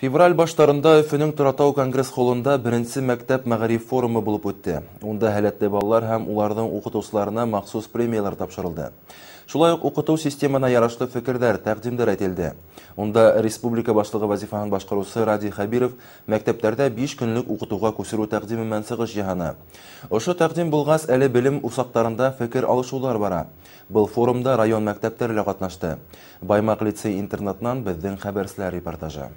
Февраль баштарында Өфөнөң Торатау конгресс-холында беренсе мәктәп мәғариф форумы булып үтте. Унда һәләтле балалар һәм уларҙың уҡытыусыларына махсус премиялар тапшырылды. Шулай уҡ уҡытыу системаһына ярашлы фекерҙәр, тәҡдимдәр әйтелде. Унда республика башлығы вазифаһын башҡарыусы Радий Хәбиров мәктәптәрҙә 5 көнлөк уҡытыуға күсереү тәҡдиме менән сығыш яһаны. Ошо тәҡдим булғас, әле белем усаҡтарында фекер алышыуҙар бара. Был форумда район мәктәптәре лә ҡатнашты. Баймаҡ лицей-интернатынан беҙҙең хәбәрселәр репортажы.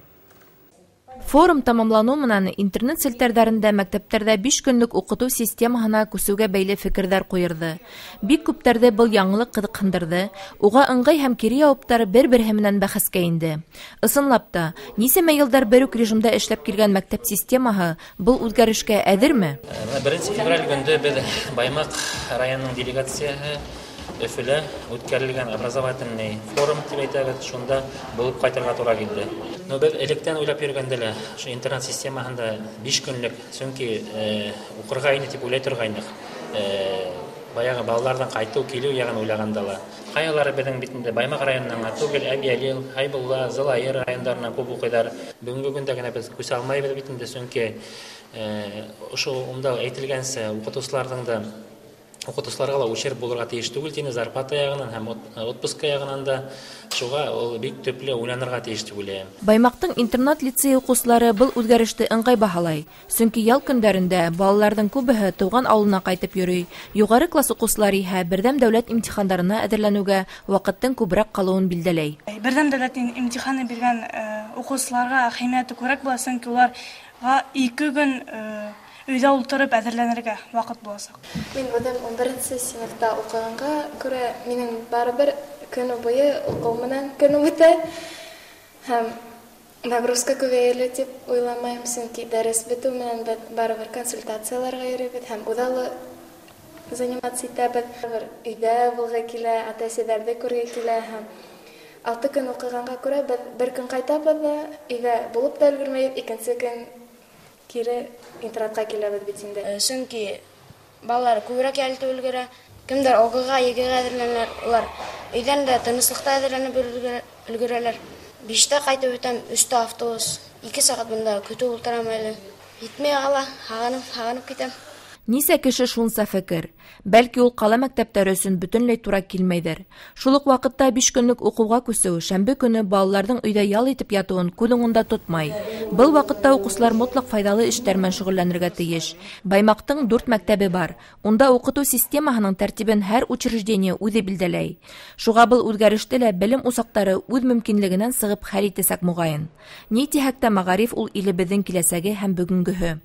Форум тамамланыу менән интернет селтәрҙәрендә мәктәптәрҙә 5 көнлөк уҡытыу системаһына күсеүгә бәйле фекерҙәр ҡуйырҙы. Бик күптәрҙе был яңылыҡ ҡыҙыҡһындырҙы, уға ыңғай һәм кире яуаптар бер-береһе менән бәхәскә инде. Ысынлап та, нисәмә йылдар бер үк режимда эшләп килгән мәктәп системаһы был үҙгәрешкә әҙерме? 1 февраль көндө беҙ Баймаҡ районының делегацияһы Өфөлә үткәрелгән образовательный форум тип әйтәбеҙ, шунда булып ҡайтырға тура килде. Но беҙ электән уйлап йөрөгәндә лә, ошо интернат системаһында 5 көнлөк, сөнки уҡырға ине тип уйлай торғайныҡ. Баяғы балаларҙан ҡайтыу, килеү яғын уйлағанда ла. Ҡайһылары беҙҙең бит инде Баймаҡ районынан ғына түгел, Әбйәлил, Хәйбулла, Зылайыр райондарынан күп уҡыйҙар. Бөгөнгө көндә генә беҙ күсә алмайбыҙ бит инде, сөнки ошо унда әйтелгәнсә, уҡытыусыларҙың да уҡытыусыларға ла ущерб булырға тейеш түгел тине, зарплата яғынан һәм отпуска яғынан да, шуға ул бик төплө уйланырға тейеш тип уйлайым. Баймаҡтың интернат лицей уҡыусылары был үҙгәреште ыңғай баһалай. Сөнки ял көндәрендә балаларҙың күбеһе тыуған ауылына ҡайтып йөрөй. Юғары класс уҡыусылары иһә берҙәм дәүләт имтихандарына әҙерләнеүгә ваҡыттың күберәк ҡалыуын билдәләй. Берҙәм дәүләт имтиханы биргән уҡыусыларға әһәмиәте күберәк була, сөнки уларға 2 көн өйҙә ултырып әҙерләнергә ваҡыт буласаҡ. Мин үҙем 11-нсе синыфта уҡығанға күрә минең барыбер көнө буйы уҡыу менән көнөм үтә. Һәм нагрузка күбәйер тип уйламайым, сөнки дәрес бөтөү менән беҙ барыбер консультацияларға йөрөйбөҙ һәм үҙаллы заниматься итәбеҙ. Барыбер өйҙә булғы килә, ата-әсәләрҙе күргә килә һәм 6 көн уҡығанға күрә беҙ бер көн ҡайтабыҙ ҙа өйҙә булып та өлгөрмәйбеҙ, икенсе көн кире интернатҡа киләбеҙ бит инде. Сөнки балалар күберәк ял итеп өлгөрә. Кемдер ОГЭ-ға, ЕГЭ-ға әҙерләнәләр, улар өйҙән дә тыныслыҡта әҙерләнеп өлгөрәләр. 5-тә ҡайтып үтәм, 3-тә автобус, 2 сәғәт бында көтөп ултырам әле. Етмәй ҡала, һағынып китәм. Нисә кеше шунса фекер. Бәлки ул ҡала мәктәптәре өсөн бөтөнләй тура килмәйҙер. Шул уҡ ваҡытта 5 көнлөк уҡыуға күсеү шәмбе көнө балаларҙың өйҙә ял итеп ятыуын күҙ уңында тотмай. Был ваҡытта уҡыусылар мотлаҡ файҙалы эштәр менән шөғөлләнергә тейеш. Баймаҡтың 4 мәктәбе бар. Унда уҡытыу системаһының тәртибен һәр учреждение үҙе билдәләй. Шуға был үҙгәреште лә белем усаҡтары үҙ мөмкинлегенән сығып хәл итәсәк моғайын. Ни тиһәк тә мәғариф ул илебеҙҙең киләсәге һәм бөгөнгөһө.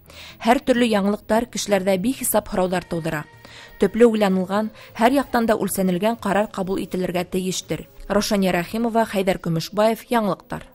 Һәр төрлө яңылыҡтар кешеләрҙә бихисап һорауҙар тыуҙыра. Төплө уйланылған, һәр яҡтан да үлсәнелгән ҡарар ҡабул ителергә тейештер. Рошания Рәхимова, Хәйҙәр Көмөшбаев, Яңылыҡтар.